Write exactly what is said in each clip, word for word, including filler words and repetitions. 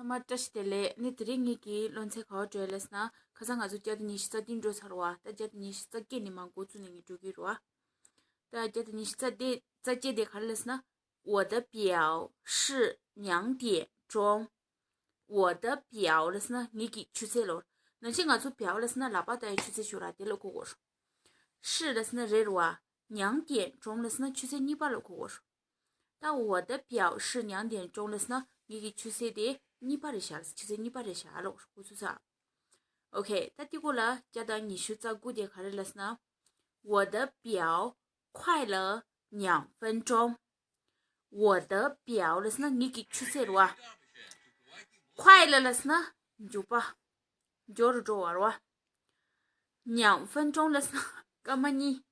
མ་བཀྲ་ཤིས་བདེ་ལེགས། ནི་དེ་རིང་ངེད་ཀྱི་སློབ་ཚན་ག་པར་འགྲོ་ཡ་ལབ་ན། ཁ་སང་ང་ཚོ་བརྒྱ་དང་ཉི་ཤུ་རྩ་བདུན་འགྲོ་ཚར་བ། ད་བརྒྱ་དང་ཉི་ཤུ་རྩ་བརྒྱད་ནས་མར་འགོ་བཙུགས་ནས་ངས་འགྲོ་གི་རེད་བ། ད་བརྒྱ་དང་ཉི་ཤུ་རྩ་བརྒྱད་རྩ་བརྒྱད་དེ་ག་རེ་ལབ་ན། 我的表是两点钟། 我的表 ལབ་ན་ངེད་ཀྱི་ཆུ་ཚོད་ལབ། ནང་བཞིན་ང་ཚོ་表ལབ་ན་ལག་པ་བལྟ་ཡའི་ཆུ་ཚོད་ཞིག་ར། དེ་ལབ་གོ་གོ། 是 ལབ་ན་རེད་བ། 两点钟 ལབ་ན་ཆུ་ཚོད་གཉིས་པ་ལབ་གོ་གོ། ད 我的表是两点钟 ལབ་ན་ངེད་ཀྱི་ཆུ་ཚོད་དེ་གཉིས་པ་རེད་ཤག་ཆུ་ཚོད་གཉིས་པ་རེད་ཤག་ལབ་གོ་ཚུལ་ས། ཨོ་ཁེ། ད་དེ་གོ་ལ་བརྒྱ་དང་ཉི་ཤུ་རྩ་དགུ་དེ་ག་རེ་ལབ་ན། 我的表快了两分钟། 我的表 ལབ་ན་ངེད་ཀྱི་ཆུ་ཚོད་རེད་བ། 快了 ལབ་ན་མགྱོགས་པ། མགྱོགས་རུ་འགྲོ་བ་རེད་བ། 两分钟 ལབ་ན་སྐར་མ་གཉིས།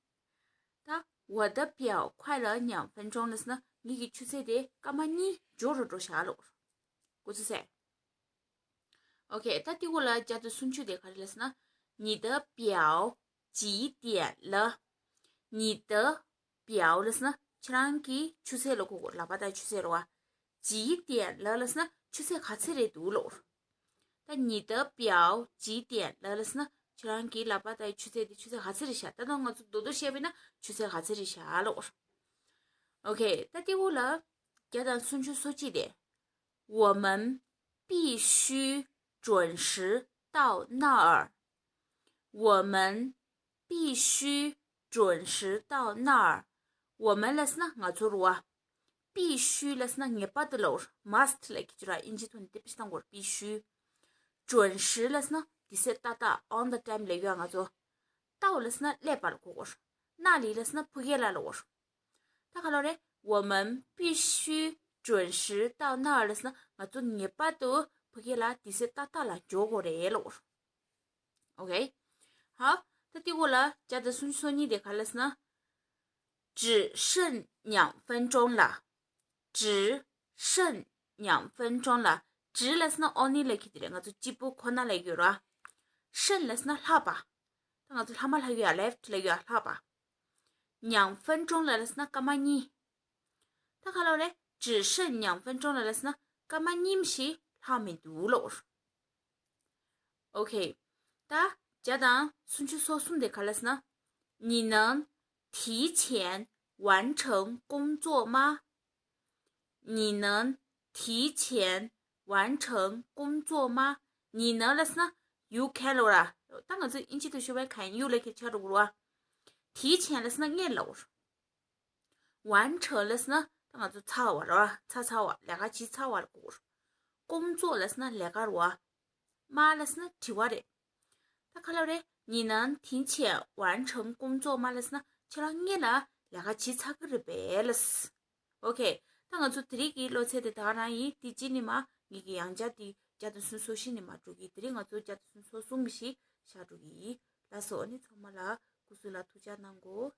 ད་我的表快了两分钟 ལབ་ན་ངེད་ཀྱི་ཆུ་ཚོད་དེ་སྐར་མ་གཉིས་མགྱོགས་རུ་འགྲོ་ཤག་ལབ་གོ་ཚུལ་ས། ཨོ་ཁེ། ད་དེ་གོ་ལ་བརྒྱ་དང་སུམ་ཅུ་དེ་ག་རེ་ལབ་ན། 你的表几点了། 你的表 ལབ་ན་ཁྱེད་རང་གི་ཆུ་ཚོད་ལབ་གོ་གོ། ལག་པ་བལྟ་ཡའི་ཆུ་ཚོད་རེད་བ། 几点了 ལབ་ན་ཆུ་ཚོད་ག་ཚོད་རེད་འདུག་ལབ་གོ། ད་你的表几点了 ལབ་ན་ཁྱེད་རང་གི་ལག་པ་བལྟ་ཡའི་ཆུ་ཚོད་དེ་ཆུ་ཚོད་ག་ཚོད་རེད་ཤག་ད་དུང་ང་ཚོ་རྡོག་རྡོག་བཤད་པ་ཡིན་ན་ཆུ་ཚོད་ག་ཚོད་རེད་ཤག་ལབ་གོ། ཨོ་ཁེ། ད་དེ་གོ་ལ་བརྒྱ་དང་སུམ་ཅུ་སོ་གཅིག་དེ། 我们必须准时到那儿。我们必须准时到那儿。 我们 ལབ་ན་ང་ཚོ་རེད་བ། 必须 ལབ་ན་ངེས་པར་དུ་ལབ་གོ། must ལབ་ཀྱི་ཅི་ར། ཨིན་ཇི་ཐོག་ནས་དེ་པི་ཤི་བཏང་གོ། 必须། 准时 ལབ་ན་དུས་ཚོད་ཏག་ཏག on the time ལབ་ཡོད་ང་ཚོ། 到 ལབ་ན་སླེབས་པ་ལབ་གོ་གོ། 那里 ལབ་ན་ཕ་གི་ལ་ལབ་གོ། ད་ག་ལབ་རེད། 我们必须准时到那儿 ལབ་ན་ང་ཚོ་ངེས་པར་དུ་ཕ་གི་ལ་དུས་ཚོད་ཏག་ཏག་ལ་འབྱོར་དགོས་རེད་ལབ་གོ། ཨོ་ཁེ། 好། ད་དེ་གོ་ལ་བརྒྱ་དང་སུམ་ཅུ་སོ་གཉིས་དེ་ག་རེ་ལབ་ན། 只剩两分钟了། 只剩两分钟了། 只 ལབ་ན་only ལབ་ཀྱི་དེ་རེད། ང་ཚོ་གཅིག་པོ་ཁོ་ན་ལབ་ཡོད་ར། 剩 ལབ་ན་ལྷག་པ། ད་ང་ཚོ་ལྷག་མ་ལབ་ཡོད་ཡ། left ལབ་ཡོད་ཡ། ལྷག་པ། 两分钟了 ལབ་ན་སྐར་མ་གཉིས། ད་ག་ལབ་རེད། 只剩两分钟了 ལབ་ན་སྐར་མ་གཉིས་ཤིག་ལྷག་མི་འདུག་ལབ་གོ། ཨོ་ཁེ། ད་བརྒྱ་དང་སུམ་ཅུ་སོ་གསུམ་དེ་ག་རེ་ལབ་ན། 你能提前完成工作吗། 你能提前完成工作吗། 你能 ལབ་ན་you can ལབ་ར། ད་ང་ཚོ་ཨིན་ཇི་དུ་ཞུ་བའི་can you ལབ་ཀྱི་ཆགས་འགྲོ་གི་རེད་བ། 提前 ལབ་ན་སྔོན་ལ་ལབ་ར། 完成 ལབ་ན་ད་ང་ཚོ་ཚར་བ་རེད་བ། ཚར་ཚར་བ། ལས་ཀ་བྱས་ཚར་བ་ལ་གོ་ར། 工作 ལབ་ན་ལས་ཀ་རེད་བ། 吗 ལབ་ན་དྲི་བ་རེད། ད་ག་ལབ་རེད། 你能提前完成工作吗 ལབ་ན་ཁྱེད་རང་སྔོན་ལ་ལས་ཀ་བྱས་ཚར་གི་རེད་པས་ལབ། ཨོ་ཁེ། ད་ང་ཚོ་དེ་རིང་གི་སློབ་ཚན་དེ་ད་ག་རང་ཡིན། དེ་རྗེས་ནས་མར་ངེད་ཀྱི་ཡང་བསྐྱར་དེ་བརྒྱ་དང་སུམ་ཅུ་སོ་བཞི་ནས་མར་འགྲོ་གི། དེ་རིང་ང་ཚོ་བརྒྱ་དང་སུམ་ཅུ་སོ་གསུམ་ཞིག་བཞག་འགྲོ་གི་ཡིན། ལགས་སོ། ཨ་ནི་ཚང་མ་ལ་སྐུ་གཟུགས་ལ་ཐུགས་ཅག་གནང་གོ།